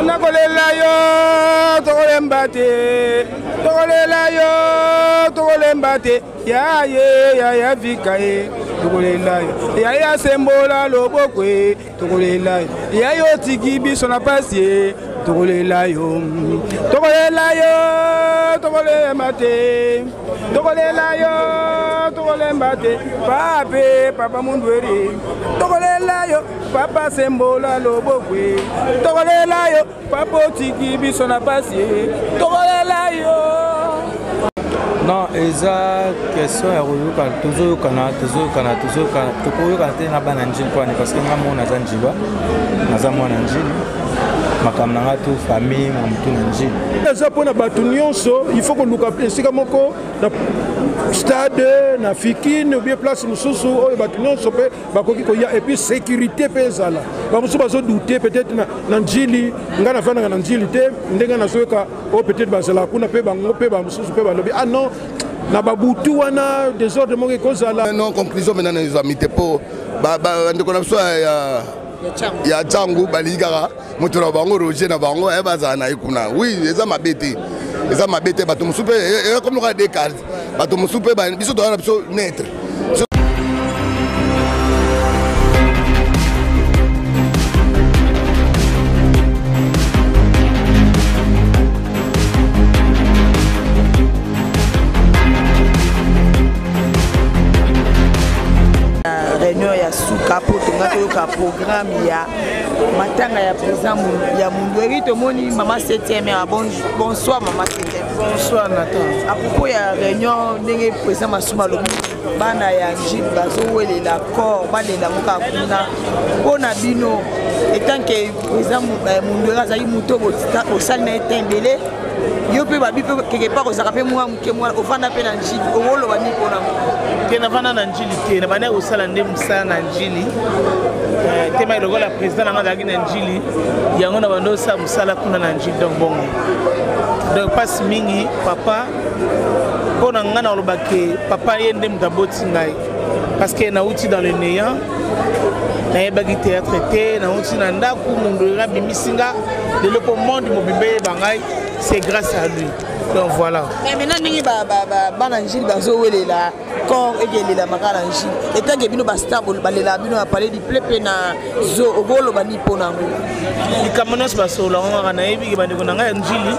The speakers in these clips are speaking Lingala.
Nakolela yo, tokolemba te. Tokolela yo, tokolemba te. Ya ye, ya ya vika ye. Tokolela yo. Ya ya sembola loboko ye. Tokolela yo. Ya yo otiki biso na pasi ye. Tokolela yo. Tokolela yo, tokolemba te. Tokolela yo, tokolemba te. Pape, papa Mundweri. Tokolela yo. Papa sembola loboko tokolela yo papa otiki biso na pasi tokolela yo. Non, eza question ya koyoka, tozoyokana, tozoyokana, tozoyokana, tokoyokana te na bana Njili mpo ani, parce que nga moko naza Njilwa, naza mwana Njili, makambo na nga to famille ma motu na Njili. Eza mpo na bato nyonso, il faut koluka esika moko na stade na Fikine ou bien place mosusu oyo bato nyonso mpe bakoki koya, et puis sécurité mpe ezala. Bamosusu bazodoute peut-être na Njili, ngai nafandaka na Njili te, ndenge nazoyoka oyo peut-être bazalaka kuna mpe bango mpe bamosusu mpe balobi ah non, na babutu wana désordre moko ekozala. Non, conclusion maintenant ezwami te mpo bandeko na biso ya Tshangu balingi kaka moto na bango Roger na bango bazala na ye kuna. Oui, eza mabe te, eza mabe te. Bato mosusu mpe ekomi lokola deux cartes, bato mosusu mpe biso toza na biso neutre. Réunion ya suka po tonga toyoka programme ya matanga ya président ya Mundweri. Tomoni mama 7e. Bonsoir mama 7e. Bonsoir Nathan. À propos ya réunion, ndenge président Masuma alobi bana ya Njili bazowelela corps balela yango kaka kuna mpo na bino, etant que président Mundweri azali moto osali na ye te ebele, yo mpe babi mpe quelque part ozalaka mpe mwa moke mwa ofanda mpe na Njili, okoloba nini mpona te? Navanda na Njili te, nabandaki kosala nde mosala na Njili te, mai lokola président nanga azalaki na Njili, yango na bando osala mosala kuna na Njili. Donc bongo, donc mpasi mingi papa mpo na ngai. Nakoloba ke papa ye nde moto aboti ngai, parce que nauti dans le néant, nayebaki théâtre te, nauti na ndako Mundu abimisi nga lelo mpo monde mobimba eyeba ngai, c'est grâce à lui. Donc voilà. Mais maintenant ndenge bana Njili bazowelela corps ekelelama kaka na Njili, etanke bino bastar balelaka bino ya palais du peuple mpe na zo, okoloba nini mpo na yango? Likambo nyonso basolola yango kaka, nayebi ke bandeko na ngai ya Njili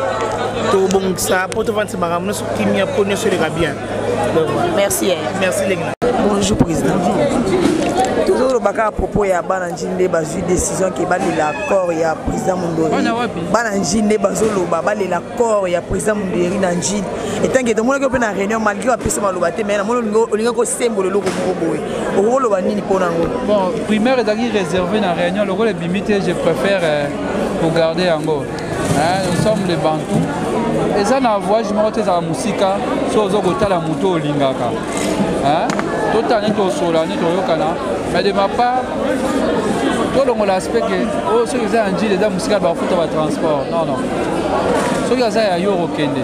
tobongisa mpo tovandisa makambo nyonso kimia, mpo nyonso eleka bien. Merci. Merci lengi. Bonjour président. Tozoloba kaka propos ya bana Njili nde bazwi décision ke balela corps ya président Mundweri. Bana Njili nde bazoloba balela corps ya président Mundweri na Njili. Etanke tomonaki mpe na réunion, malgré bapesa maloba te, mais namoni olingi kosembola eloko moko boye, okoloba nini mpo nango? Bon, primaire ezalaki réservé na réunion, lokola ebimi te, je préfère kogarder yango. Nous sommes les Bantous, eza na voyage moko te ezala mosika. So oza kotala moto olingaka, totala nde tosola nde toyokana. Mais de ma part, tolongola aspect ke oyo soki eza ya Njili eza mosika, bafuta batransport. Non, non, soki aza ya yo okende,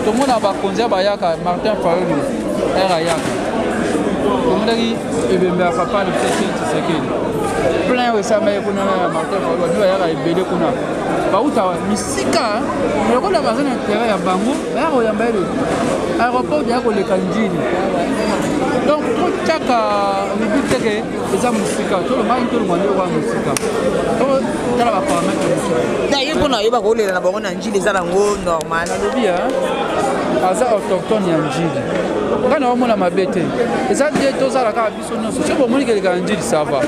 tomona bakonzi ya bayaka. Martin Fayulu ere ayaka, tomonaki ebembe ya papa le Etienne Tshisekedi, plein oyo esalamaki kuna ya Martin Fayulu, bato bayaka ebele kuna, bauta misika, lokola baza na intérêt ya bango, baya koyamba ye aéroport ya koleka Njili. Donc totyaka lobi teke eza mosika, tolongaki, tolongwa nde okoya mosika, totala baparamètre mosusu. Ye mpona oyeba kolela na bango na Njili eza nango normal. Nalobi aza autochtone ya Njili, ngai naomona mabe te. Eza nde tozala kaka biso nyonso. Soki bomoni keleka na Njili, ça va.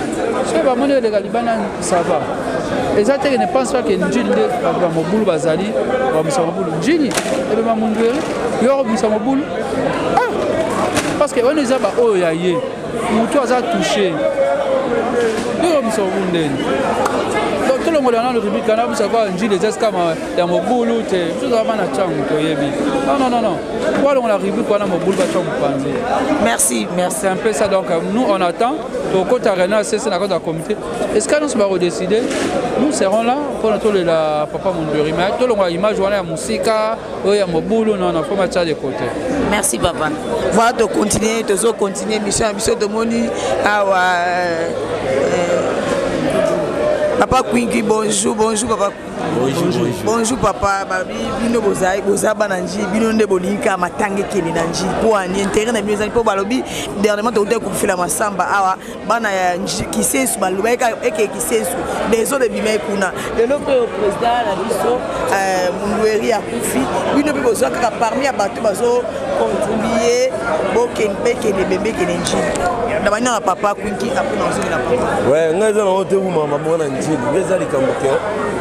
Soki bamoni eleka libanda, ça va. Eza teke ne pense pas ke Njili nde bato ba mobulu bazali babimisa mobulu. Njili ebema Mundweri, yo akobimisa mobulu? Ah, parce que wana eza baoyo ya ye motu aza touché, yo okobimisa mobulu ndeni? Donc tolongola nano rubrique kana bisa kwa Njili eza esika ya mobulu te. Biso tozala bana Ntango toyebi. Non, non, non, non, walongola rubrique wana, mobulu batya mopanzi. Merci, merci. C'est un peu ça. Donc nous, on attend tokota réunion ya CC na kati ya comité, esika nyonso bakodécider, nous serons là mpona tolela papa Mundweri. Mais tolongola image wana ya mosika oyo ya mobulu. Non, non, faut matia de côté. Merci papa. Voilà, tocontinue, tozocontinue mission ya biso. Tomoni awa. Papa Kwinki, bonjour, bonjour papa. Bonjour, bonjour. Bonjour papa, babi bino boza boza bana nji, bino nde bolingi kaka matanga ekende na nji. Po ani intérêt na bino ezali po balobi dernièrement tokuta kofela masamba awa bana ya nji Kisensu balobaki kaka eke Kisensu desordre ebimaki kuna. Lelo mpe président na biso euh, Mundweri akufi, bino mpe bozwa kaka parmi ya bato bazo contribuer bokende bekende bembe ekende nji. Na bani na papa Kwinki après nazongela papa. Ouais, ngai eza nango te wumama mwana njili ngai eza likambo ke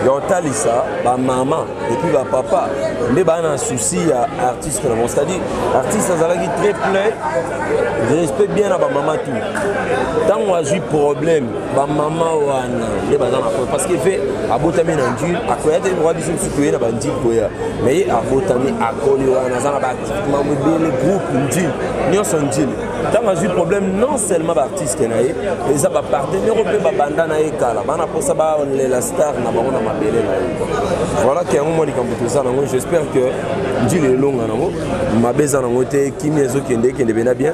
ya kotalisa bamama epuis bapapa nde baa na souci ya artiste na bango c'est-à-dire artiste azalaki très plein respect bien na bamama tout ntango azwi problème bamama wana nde baza na problème parce que ve abotami na njili akoya te lokola biso mosusu toye na banjili koya mais ye abotami akoli wana aza na baactivité mambo ebele groupe njili nyonso njili ntango azwi problème non seulement baartiste na ye eza bapartenaire oyo mpe babanda na ye kala bana mposa balela star na bango na mabele na ye voilà ke yango mwa likambo toza nango j'espère que njili elonga nango mabe eza nango te kimia ezokende ekende bena bien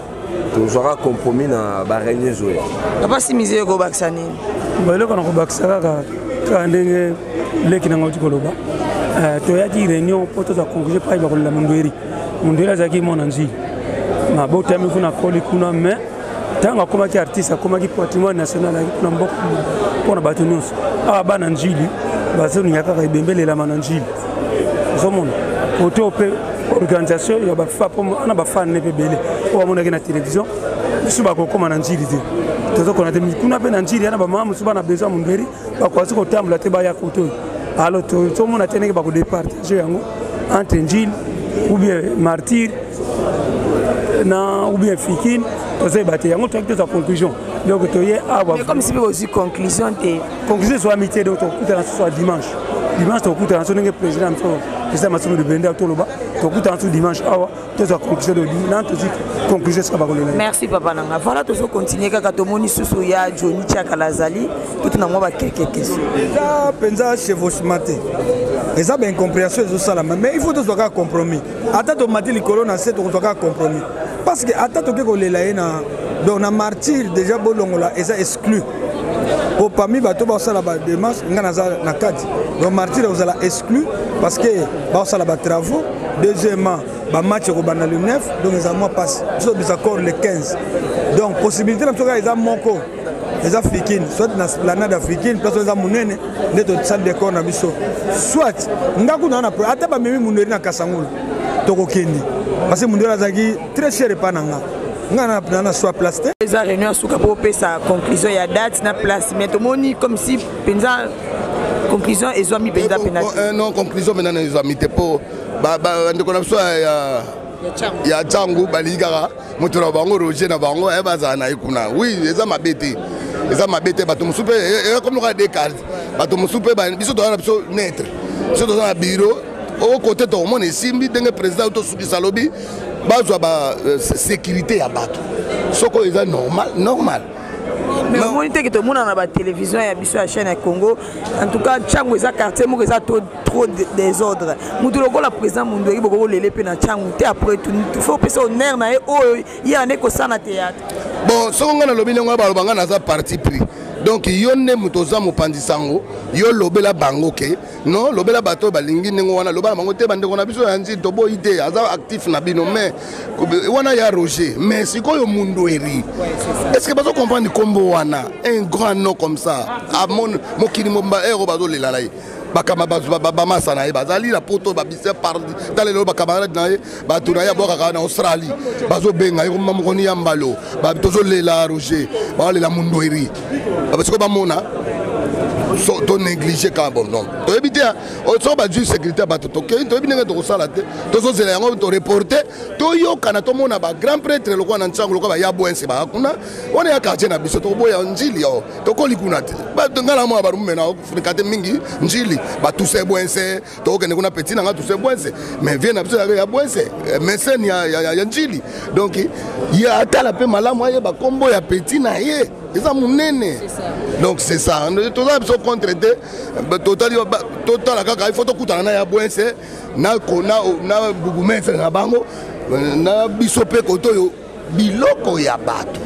tozwaka compromis na bareunion ezoya. Papa Simize, okobakisa nini? Eloko na kobakisa kaka kaka ndenge leki nanga oti koloba, toyaki réunion mpo tozwa conclusion epai bakolela Mundweri. Mundweri azalaki mwana Njili, mabotami kuna, akoli kuna, mais ntango akomaki artiste akomaki patrimoine national, ayaki kuna mboka mpona bato nyonso. Awa bana Njili bazolinga kaka ebembe elelama na Njili. Ozomona kote oyo mpe organisation ya bafa mpo ana bafane mpe ebele oyo bamonaki na télévision biso bakokóma na Njili te, tozokona te kuna mpe na Njili yana bamama mosusu bana besoin ya Mundweri bakoki kotambola te baya kote oyo. Alors tozomona te ndenge bakodepartage yango entre Njili ou bien Martyr na ou bien Fikine, tozoyeba te. Yango toyaki tozwa conclusion, donc toye awa. Mais comme si mpe bozwi conclusion te. Conclusion ezwami te, donc tokutana susu ya dimanche. Dimanche tokutana so ndenge président biso, président Masumu de Bende, toloba tokutana su dimanche awa, tozwa conclusion de na tozwi conclusion esika bakolela. Merci papa nanga. Voilà, tozocontinue kaka, tomoni susu ya Johnny Tiakala azali totuna mwa bakelke question. Eza mpenza chevauchement te, eza baincompréhension ezosalama, mais il faut tozwa kaka compromis. Ata tomati likolo na se, tokozwa kaka compromis, parce que ata toke kolela ye na donc na Martyr déjà bolongola eza exclu po parmi bato baosala badémarche ngai naza na kati. Donc Martyr ekozala exclu parce que baosala batravaux. Deuxièmement, bamatch ekobanda le 9, donc eza mwa mpasi. Biso tobisa corps le 15, donc possibilité na biso kaka eza moko, eza Fikine, soit na esplanade ya Fikine, place oyo eza monene nde tosali décor na biso, soit nga kuna na ata bamemi Mundweri na Kasangulu, tokokende, parce que Mundweri azalaki très cher epa na nga. Nga na soit place te. Eza réunion ya suka mpo opesa conclusion ya date na place, mais tomoni comme si mpenza conclusion ezwami mpenza mpena te. Non, conclusion mpenza na ezwami te mpo bandeko na biso ya Ntango balingi kaka moto na bango Roger na bango bazala na ye kuna. Oui, eza mabe te, eza mabe te. Bato mosusu mpe ekomi lokola deux cartes. Bato mosusu mpe, biso toza na biso neutre, biso toza na bureau o kote, tokomona esimbi ndenge président tosukisa alobi bazwa basécurité ya bato. Soki oyo eza normal, normal. Mais omoni teke tomona na batélévision ya biso ya chaîne ya Congo, en tout cas Ntango eza quartier moko eza trop désordre. Motu lokola président Mundweri, bokoki kolele mpe na Ntango te. Après tout, faut opesa honneur na ye oyo ye ande kosala na théâtre. Bon, soki ngai nalobi ndenge wana, baloba ngai naza parti pris. Donc yo nde moto oza mopanzi sango, yo lobela bango ke non, lobela bato oyo balingi ndenge wana, loba na bango te. Bandeko na biso ya Nzili, toboyi te, aza actif na bino, mais wana ya Roger. Mais sikoyo Mundweri, est ce que bazo comprendre nkombo wana? Un grand nom comme ça, amon mokili mobimba ero bazolela na ye, bakama bamasa na ye bazali na poto, babise tala lelo bacamarade na ye, bato na ye abwakaka na Australie, bazobenga ye koma mokoni ya mbalo. Tozolela Roger, baolela Mundweri, sikoyo bamona to néglige kaka. Bon, non, toyebi te soki bazwi sécurité ya bato, tokei, toyebi ndenge tokosala te. Tozozela yango, toreporte, toyokana, tomona bagrand prêtre lokola na Ntango, lokola baya bwense baya kuna wana ya quartier na biso. Tokoboya Njili yo, tokoli kuna te. Ngai na mona bato mumena fréquente mingi Njili, batuse bwense, tokokende kuna. Petit na nga tuse bwense, mais vie na biso ya bwense, mécène ya Njili. Donc ye atala mpe malamu, ayeba nkombo ya petit na ye eza monene. Donc c'est ça, toza biso contre te. Totala kaka, il faut tokutana na ya bwense na bourgmestre na bango na biso mpe kote oyo. Biloko ya bato,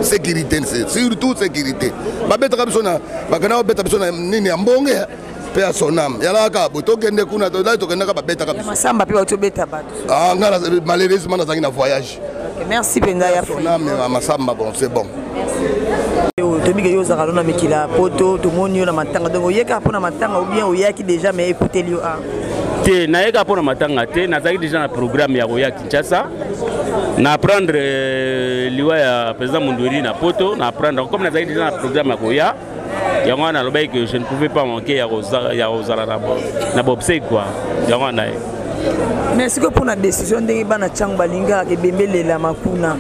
sécurité, surtout sécurité. Babetaka biso na bakenda babeta biso na nini ya mbonge mpe ya sonam yalaka kaka boye, tokende kuna tokendaka babetaka biso. Masamba mpe bauti obeta bato. Ah, nga malheureusement nazalaki na voyage. Merci mpenza ya sonam ya masamba. Bon, c'est bon. Tobike yo ozalaka no na mikili ya poto, tomoni yo na matanga, donc oyekaka mpo na matanga ou bien oyaki déjà mais ekuteli yo a Te, nayeka mpo na matanga te. Nazalaki déjà na programme ya koya Kinshasa na apprendre liwa ya président Mundweri na poto. Na apprendre, comme nazalaki déjà na programme ya koya, yango wana nalobaki que je ne pouvais pas manquer ya kozala na baobsèques quoi. Yango wana ye. Mais sikoyo, mpona décision ndenge bana ntango balingaka ebembe elelama kuna,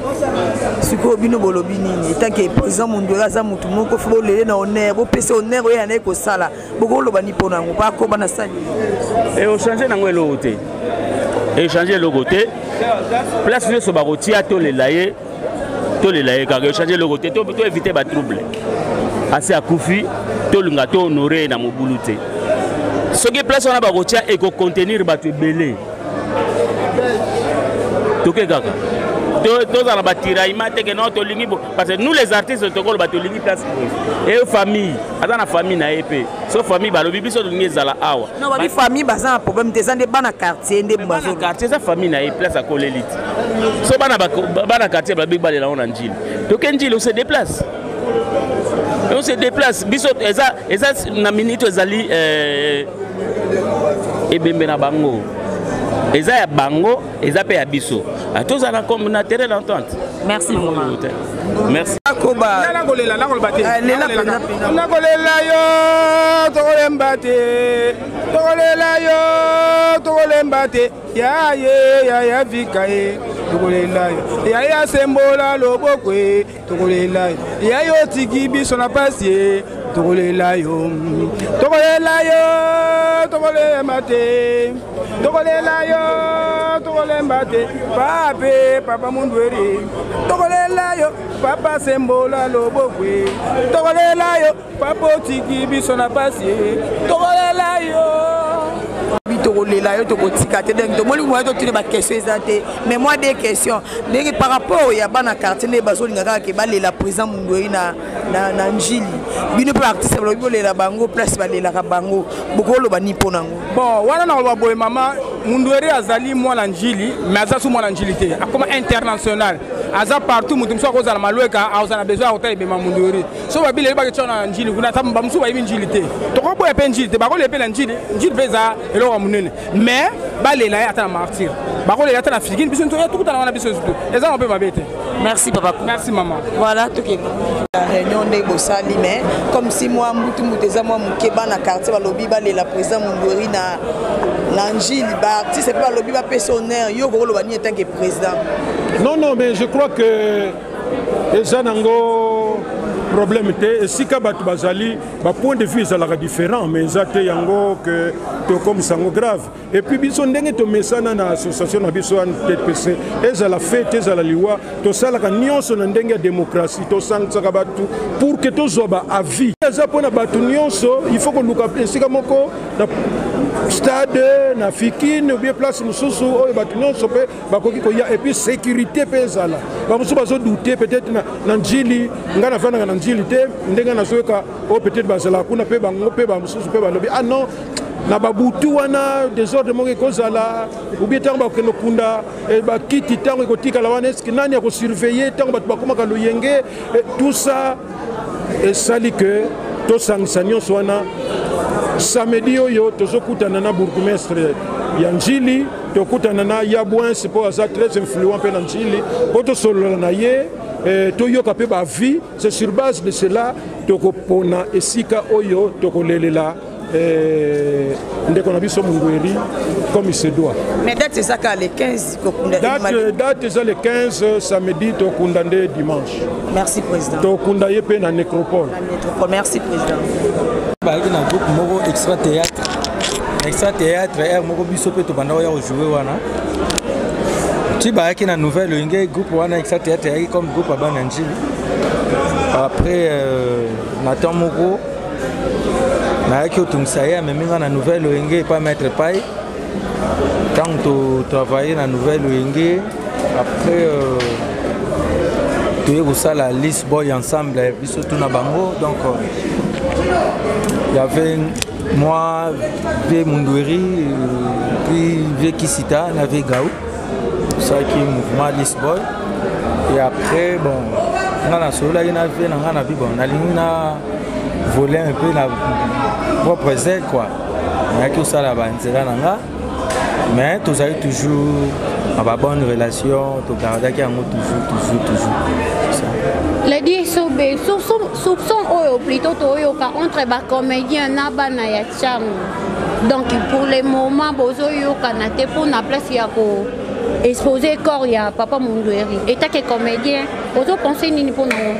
sikoyo bino bolobi nini? Etanke président Mundweri aza motu moko, fo bolele na honneur, bopesa honneur oyo anaye kosala. Bokoloba ni mpona yango bakoba na sali? Echange nango eloko te, echange eloko te. Place nyonso bakotia, tolela ye, tolela ye kaka. Echange eloko te. To évite batrouble. Asi akufi, tolinga tohonore ye na mobulu te. Soki place wana bakotia ekocontenir bato ebele, toke kaka, tozala batiraillement te ke non, tolingi bo, parce que nous les artistes tokoloba tolingi place boye. E famille aza na famille na ye mpe, so famille balobi biso tolingi ezala awa. Non, babi famille baza na problème te, eza nde bana quartier nde. Bana quartier, eza famille na ye, place akoleli ti. So bana quartier balobi balela ngo na Njili, toke Njili, on se déplace, on se déplace. Biso eza na minute ezali ebembe na bango, eza ya bango, eza mpe ya biso. Tozala comme na terrain d'entente. Merci vraiment. Merci. Nakolela, nakoloba te, nakolela yo, tokolemba te, tokolela yo, tokolemba te. Ya ye yaya vika ye, tokolela yo, yaya sembola loboko ye, tokolela yo, yaya otiki biso na pasi ye, tokolela yo, tokolela yo, tokolemba te, tokolela yo, tokolemba te. Pape, papa Mundweri, tokolela yo, papa sembola loboko ye, tokolela yo, papa otiki biso na pasi ye, tokolela yo. Tokolela yo, tokotika te. Donc tomoni moyen totuna baquestion eza te, mais moi deux questions. Ndenge par rapport ya bana quartier nde bazolinga kaka ke balela président Mundweri na Njili, bino mpe baartiste balobi bolela bango place balelaka bango, bokoloba ni mpo nango? Bon, wana nakoloba boye, mama. Mundweri azali mwana Njili, mais aza su mwana Njili te, akoma international, aza partout. Moto mosusu akozala malweka, akozala na besoin ya kotala ebema Mundweri. So babili eyebaki tia na Njili kuna, ata bamosusu bayebi Njili te, tokoboya mpe Njili te, bakolela mpe na Njili. Njili mpe eza eloko ya monene, mais balela ye ata na Martyr, bakolela ata na Fikini. Biso tukutana wana, biso surtout eza ngo mpe mabe te. Merci papa. Merci mama. Voilà, tokende réunion nde bosali, mais comme si mwa mbutu mbutu eza mwa moke. Bana quartier balobi balela président Mundweri na Njili, baartiste mpe balobi bapesa honneur. Yo kokoloba nini en tant que président? Non, non, mais je crois que eza nango problème te. Esika bato bazali, bapoint de vue ezalaka différent, mais eza te yango ke tokomisa yango grave. Et puis biso ndenge tomesana na association na biso ya TPC, ezala fete, ezala liwa, tosalaka nyonso na ndenge ya démocratie. Tosangisaka bato pour ke tozwa baavis. Eza mpona bato nyonso, il faut koluka esika moko na stade, na Fikine ou bien place mosusu oyo bato nyonso mpe bakoki koya, et puis sécurité mpe ezala. Bamosusu bazodute peut-être na Njili. Ngai nafandaka na Njili te. Ndenge nazoyoka oyo, peut-être bazalaka kuna mpe bango mpe bamosusu mpe balobi: ah non, na babutu wana désordre moko ekozala, ou bien ntango bakokende okunda bakiti, ntango ekotikala wana, eske nani akosurveille ntango bato bakomaka loyenge? Tout ça esali ke tosangisa nyonso wana. Samedi oyo tozokutana na bourgmestre ya Njili, tokutana na ya Bwins mpo aza très influent mpe na Njili, mpo tosolola na ye, toyoka mpe baavis. C'est sur base de cela tokopona esika oyo tokolelela ndeko na biso Mungweri comme il se doit. Mais date eza kaka le 15 kokunda? Date eza le 15, samedi, tokunda nde dimanche. Merci président. Tokunda ye mpe na nécropole. Na nécropole. Merci président. Bayaki na groupe moko Extra Théâtre. Na Extra Théâtre aire moko, biso mpe tobanda koya kojoue wana ti bayaki na Nouvelle Oyinge. Groupe wana Extra Théâtre eyaki comme groupe ya bana Njili. Après na temps moko nayaki otungisa ye, amemi nga na Nouvelle Oyenge epa maître Pai. Ntango totravaille na Nouvelle Oyenge, après Toye kosala List Boy ensemble biso tout na bango donc il y avait moi vie Mundueri puis vie Kisita na vie Gaou tosalaki mouvement List Boy et après bon nga nasololaki na vie na nga na bi bon nalingi na voler un peu na propre aile quoi nayaki kosala banzela na nga mais tozali toujours na babonne relation togardaki yango toujours toujours toujours Lady Esobe, soupçon oyo plutôt toyoka entre ba comédien na bana ya Tshangu. Donc pour le moment bozoyokana te mpo na place ya ko exposer corps ya papa Mundueri. Eta ke comédien, ozo penser nini mpo na yango?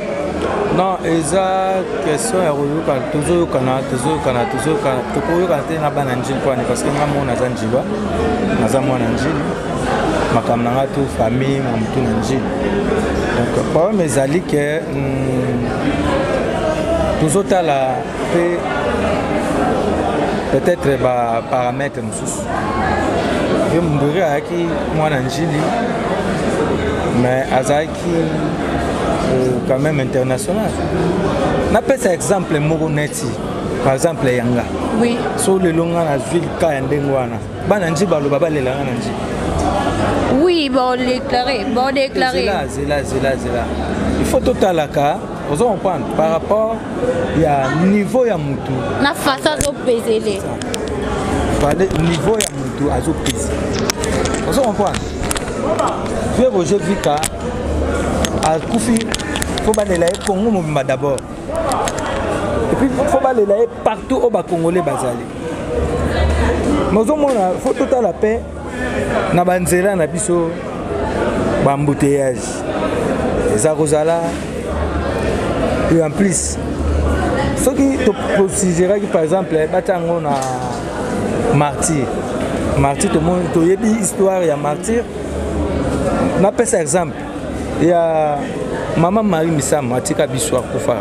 Non, eza question ya koyoka, tozoyokana, tozoyokana, tozoyokana, tokoyokana te na bana Ndjili mpo parce que nga moko naza Ndjilwa, naza mwana Ndjili, makambo na nga tout famille, makambo tout na Ndjili. Donc problème ezali ke tozotala mpe peut-être ba paramètres mosusu. Ye Mburi ayaki mwana Ndjili mais azalaki quand même international. Napesa exemple moko neti par exemple yanga. Oui. So lelo nga nazwi ka ya ndenge wana bana Ndjili baloba balelanga na Ndjili. Oui, bon déclaré, bon déclaré. Zela, zela, zela, zela. Il faut totalaka, ozo comprendre par rapport ya niveau ya mutu. Na façon azopesele. Fallait niveau ya mutu azopese. Ozo comprendre? Vieux Roger Vika akufi faut balela ye Congo mobimba d'abord. Et puis faut balela ye partout oyo ba Congolais bazali. Mais ozomona faut totala pe na banzela na biso ba embouteillage eza kozala. Et en plus soki toconsidéraki par exemple batia yango na martyr, martyr tomoni toyebi histoire ya martyr. Napesa exemple ya mama Marie Misamu atika biso akufa.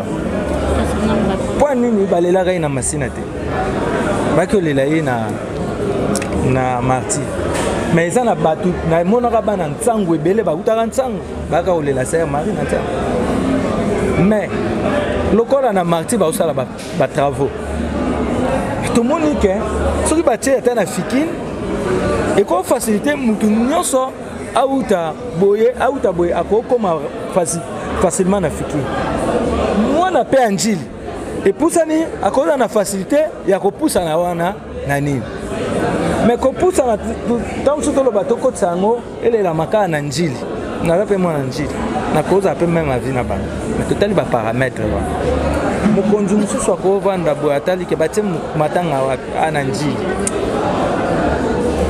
Mpo nini balelaka ye na Masina te, baki olela ye na martyr. Mais eza na bato namonaka bana ntango ebele bakutaka ntango baka kolela sœur Marie na ntango. Mais lokola na martyr baosala ba travaux, tomoni ke soki batie ata na fikine ekofacilite mutu nyonso auta boye auta boye akokoma facilement na fikine. Mwana pe ya Ndjili epusani akozala na facilité ya kopusana wana na nini. Mais kopusana ntango mosusu toloba tokotisa yango elela kaka na Ndjili. Naza mpe mwana Ndjili, nakozala mpe meme avis na bango, mais totali baparamètre wana. Mokonzi mosusu akovanda boye atali ke batie matanga wapi a na Ndjili,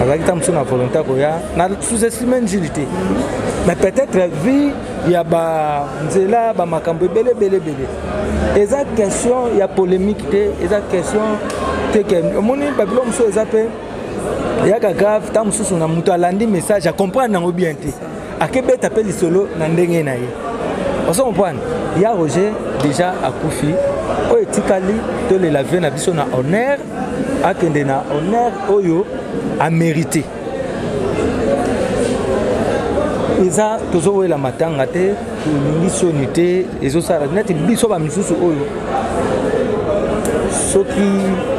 azalaki ta mosusu na volonté koya na sous-estime Ndjili te, mais peut-être vie ya banzela bamakambo ebele ebele ebele. Eza question ya polémique te, eza question te ke omoni babilo mosusu eza mpe eyaka grave. Ntango mosusu na moto alandi message acomprendre yango bien te, akebeta mpe lisolo na ndenge na ye. Ozo comprendre? Ya Roger déjà akufi, oyo etikali tolela vie na biso na honneur, akende na honneur oyo amérité. Eza tozowela matanga te, tolingi soni te, ezosala neti biso bamisusu oyo soki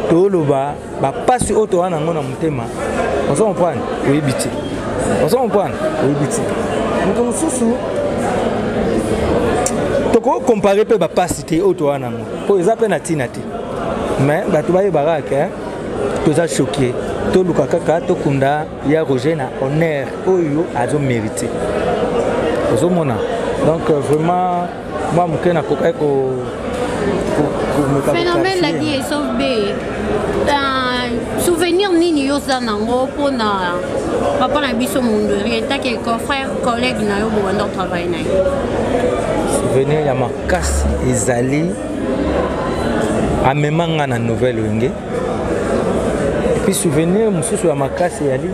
toloba bapasi oyo toza nango na motema. Ozo comprendre? Oyebi te, ozo comprendre? Oyebi te. Moto mosusu tokokompare mpe bapasi te oyo toza nango, mpo eza mpe na ntina te. Mais bato bayebaka ke toza choqué, toluka kaka tokunda ya Roger na honneur oyo azomérite. Ozomona? Donc vraiment mwa moke nakokaki komeka. Phénomène Ladi Esobe, souvenir nini yo oza nango mpona papa na biso Mundweri etake confrère collègue na yo bobanda kotravaille na ye? Souvenir ya makasi ezali amema nga na Nouvelle Wenge. Et puis souvenir mosusu ya makasi ezali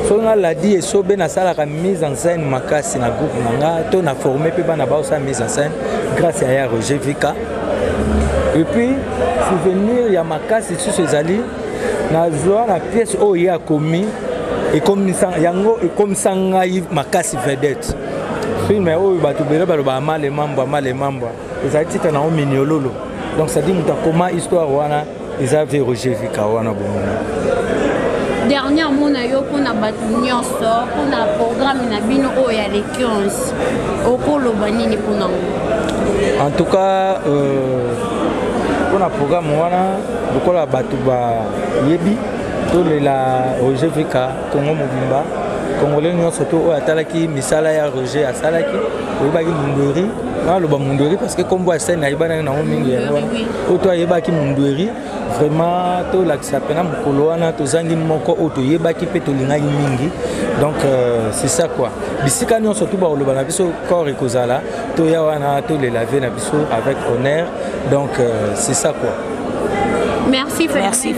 soki nga Ladi Esobe nasalaka mise en scène makasi na groupe na nga to na forme mpe bana baosala mise en scène grâce ya ya Roger Vika. Et puis souvenir ya makasi lisusu ezali nazwa na pièce oyo ye akomi, ekomisa yango, ekomisa ngai makasi vedette. Film oyo bato ebele balobaka male mambwa male mambwa ezali titre na yango miniololo. Donc c'est-à-dire moto akoma histoire wana eza ve Roger Vika wana bomona. Dernière mot na yo mpona bato nyonso mpona programme na bino oyo ya le 15 okoloba nini mpona yango? En tout cas euh, mpona programme wana lokola bato bayebi tolela Roger Vika Congo mobimba congolais nyonso to oyo atalaki misala ya Roger asalaki oyebaki Mundweri naloba Mundweri parce que nkombo ya scène ayebanaki nango mingi yango wana oyo to ayebaki Mundweri vraiment tolakisa mpena mokolo wana tozangi moko oyo toyebaki mpe tolingaki mingi donc euh, c'est ça quoi bisika nyonso tu bakoloba na biso corps ekozala toya wana tolela vie na biso avec honneur donc euh, c'est ça quoi. Merci. Merci.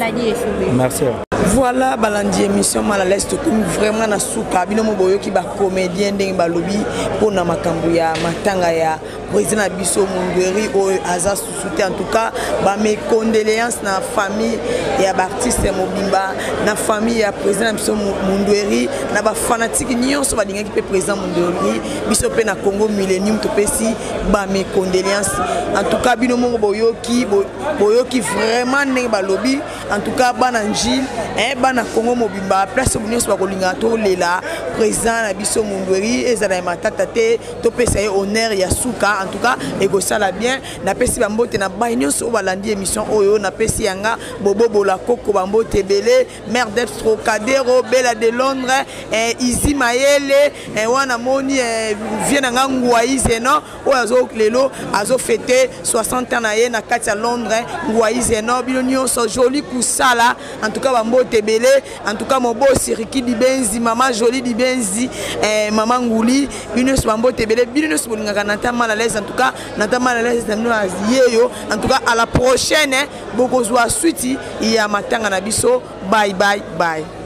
Merci. Voilà balandi émission mal à l'aise tokomi vraiment na suka bino mo boyoki ba comédien ndenge balobi mpo na makambo ya matanga ya président na biso Mundueri oyo aza susu te. En tout cas ba mes condoléances na famille ya ba artiste mobimba na famille ya président na biso Mundueri na ba fanatique nyonso balingaki mpe président Mundueri biso mpe na Congo Millennium topesi ba mes condoléances. En tout cas bino moko boyoki boyoki vraiment ndenge balobi. En tout cas bana Njil eh, bana Congo mobimba place nyonso bakolingaka tolela président na biso Mundueri ezala ya matata te topesa ye honneur ya suka. En tout cas ekosala bien. Napesi bambote na bai nyonso oyo balandi émission oyo napesi yanga bobobola koko bambote ebele mère d'Ebs Trocadero Bella de Londres eh, Izi Mayele eh, wana moni eh, vie na nga Ngwai Zeno oyo azo lelo azo fete 60 ans na ye na kati ya Londres Ngwai Zeno bino nyonso joli kusala en tout cas bambote ebele. En tout cas mobosi Riki Dibenzi mama Jolie Dibenzi eh, mama Nguli bino nyonso bambote ebele bino nyonso bolingaka Nathan mal à l'aise. En tout cas Nathan mal à l'aise na bino yeyo. En tout cas à la prochaine eh, bokozwa suite ya matanga na biso. Bye bye bye.